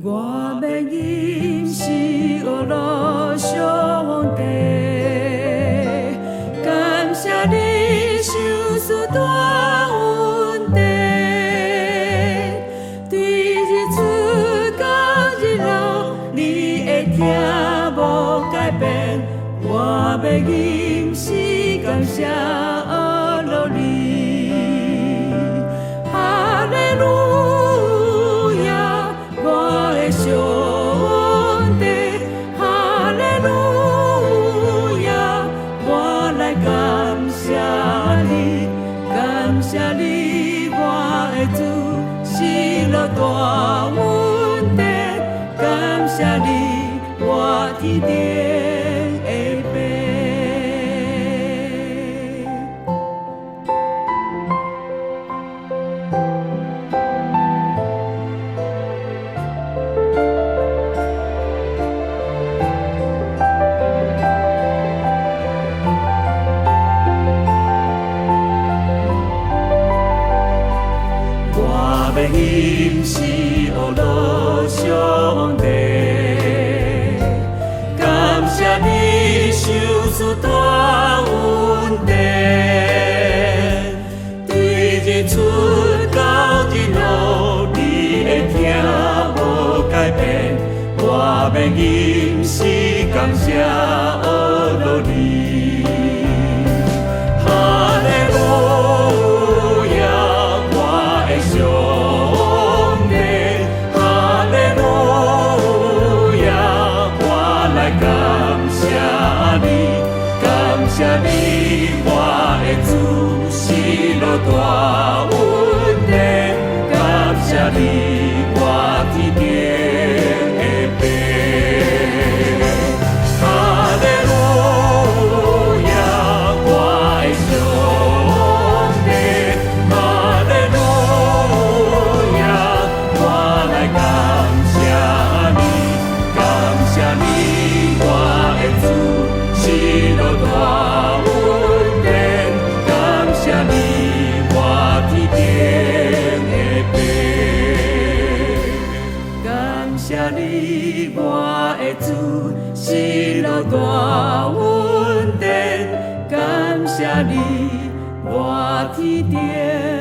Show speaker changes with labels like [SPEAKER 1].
[SPEAKER 1] 我欲吟詩呵咾上帝，感謝你賞賜大恩典，對日出到日落，你的疼無改變。我欲吟詩感謝呵咾你，哈利路亞，我的上帝，哈利路亞，我來感謝你，感謝你，我的主，施落大恩典，感謝你，我天頂的父。我欲吟詩呵咾上帝，感謝你賞賜大恩典，對日出到日落，你的疼無改變。我欲吟詩感謝呵咾你，哈利路亞，我的上帝，哈利路亞，我來感謝你，感謝你，我的主，施落大恩典，感謝你，我天頂的父。哈利路亞，我的上帝，哈利路亞，我來感謝你，感謝你，我的主，施落大恩典，感謝你，我天頂的父。感謝你，我的主，施落大恩典，感謝你，我天頂。